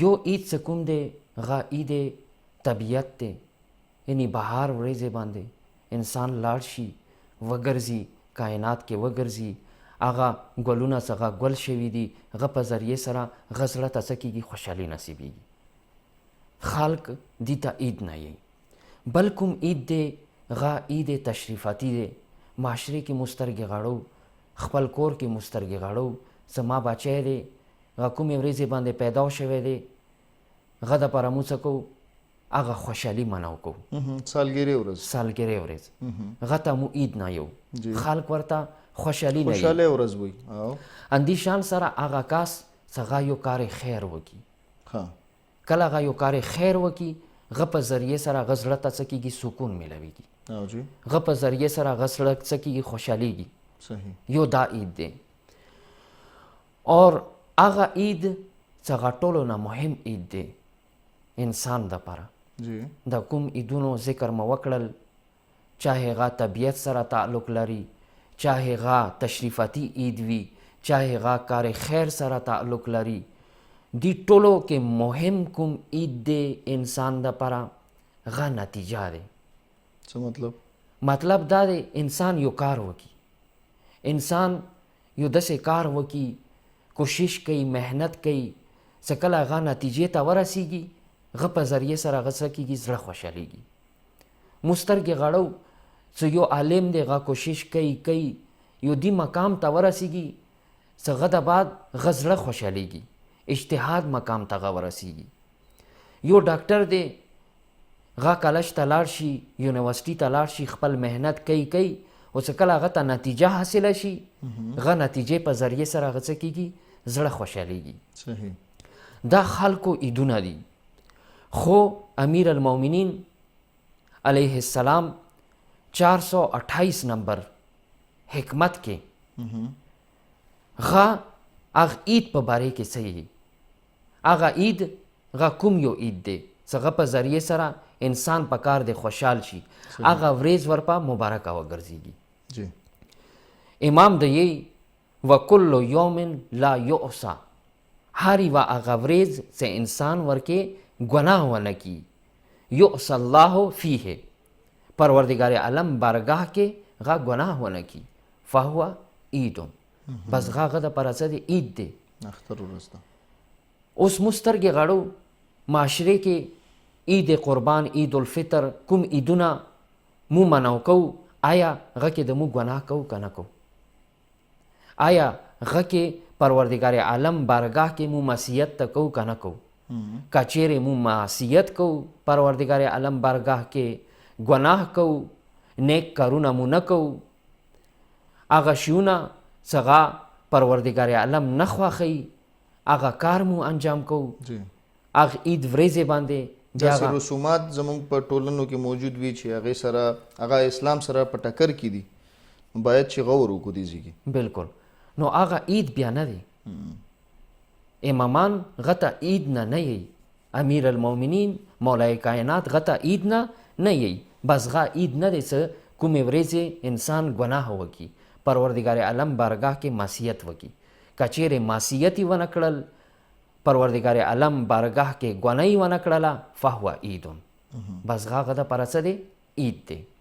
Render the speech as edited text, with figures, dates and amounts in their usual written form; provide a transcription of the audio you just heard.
یو عید څه کوم دی، غا عید طبیعت دی، یعنی بهار ورځې باندې انسان لاړ شي، وګرځي، کائنات کې وګرځي، هغه ګلونه څه غا ګل شوي دي، غه په ذریعه سره غه زړه ته څه کېږي؟ خوشحالي نصیبېږي. خلق دي ته عید نه یي. بل کوم عید دی؟ غا عید تشریفاتي دی. معاشرې کې مو سترګې غړو، خپل کور کې مو سترګې غړو، زما بچی دی، غا کومې ورځې باندې پیدا شوی دی، غه دپاره مو څه کوو؟ هغه خوشحالي منو کوو. سالګیرې ورځ. سالګیرې ورځ غه ته مو عید نه یو، خلق ورته خوشحالي نه یي. خوشحالي ورځ وي. اندی شان سره هغه کس څه غا یو کار خیر وکي، کله هغه یو کار خیر وکي، غه په ذریعه سره غه زړه ته څه کېږي؟ سکون میلاویږي. غه په ذریعه سره غه زړه څه کېږي؟ خوشحالېږي. یو دا عید دی. اور هغه عید څه غا ټولو نه مهم عید دی انسان دپاره. د کوم عیدونو ذکر مو وکړل، چاهې غا طبیعت سره تعلق لري، چاهې غا تشریفاتي عید وي، چاهې غا کار خیر سره تعلق لري، دی ټولو کې مهم کوم عید دی انسان دپاره؟ غا نتیجه دی. څه مطلب؟ مطلب دا دی، انسان یو کار وکي، انسان یو داسې کار وکي، کوشش کوي، محنت کوي، څه کله هغه نتیجې ته ورسیږي، غه په ذریعه سره هغه څه کېږي؟ زړه خوشحالېږي. مو سترګې غړو، څه یو عالم دی، غه کوشش کوي کوي، یو دی مقام ته ورسیږي، څه غه د بعد غه زړه خوشحالېږي، اجتهاد مقام ته غه ورسیږي. یو ډاکټر دی، غه کالج ته لاړ شي، یونیورسټي ته لاړ شي، خپل محنت کوي کوي، او څه کله هغه ته نتیجه حاصله شي، غه نتیجې په ذریعه سره هغه څه کېږي؟ زړه خوشحالېږي. دا خلکو عیدونه دي. خو امیر المؤمنین علیه السلام 428 نمبر حکمت کې غا هغه عید په باره کې څه یي؟ هغه عید غا کوم یو عید دی څه غه په ذریعه سره انسان په کار دی خوشحال شي، هغه ورځ ورپه مبارکه وګرځېږي؟ امام د یی وکل یوم لا یعصی، هر یوه هغه ورځ چې انسان ورکې ګناه ونه کړي، یعصی الله فیه، پروردګار عالم بارګاه کې غا ګناه ونه کړي، فهو عید. بس غا غه دپاره څه دی؟ عید دی. اختر ورځ ده. اوس مو سترګې غړو، معاشرې کې عید قربان، عید الفطر، کوم عیدونه مو منو کوو، آیا غه کې د مو ګناه کوو که نه کوو؟ آیا غه کې پروردګار عالم بارګاه کې مو معصیت ته کوو که نه کوو؟ که چیرې مو معصیت کوو، پروردګار عالم بارګاه کې ګناه کوو، نیک کارونه مو نه کوو، هغه شیونه څه غا پروردګار عالم نه خوښوي هغه کار مو انجام کوو، هغه عید ورځې باندې بیا داسې رسومات زموږ په ټولنو کې موجود وي چې هغې سره هغه اسلام سره په ټکر کې دي، باید چې غور وکړو دې ځای کې. بالکل، نو هغه عید بیا نه دی. امامان غته عید نه نه یي، امیر المؤمنین مولای کائنات غته عید نه نه یي. بس غا عید نه دی څه کومې ورځې انسان ګناه وکړي، پروردګار عالم بارګاه کې معصیت وکړي. که چیرې معصیت یې ونه کړل، پروردګار عالم بارګاه کې ګناه یې ونه کړله، فهو عید. بس غا غه دپاره څه دی؟ عید دی.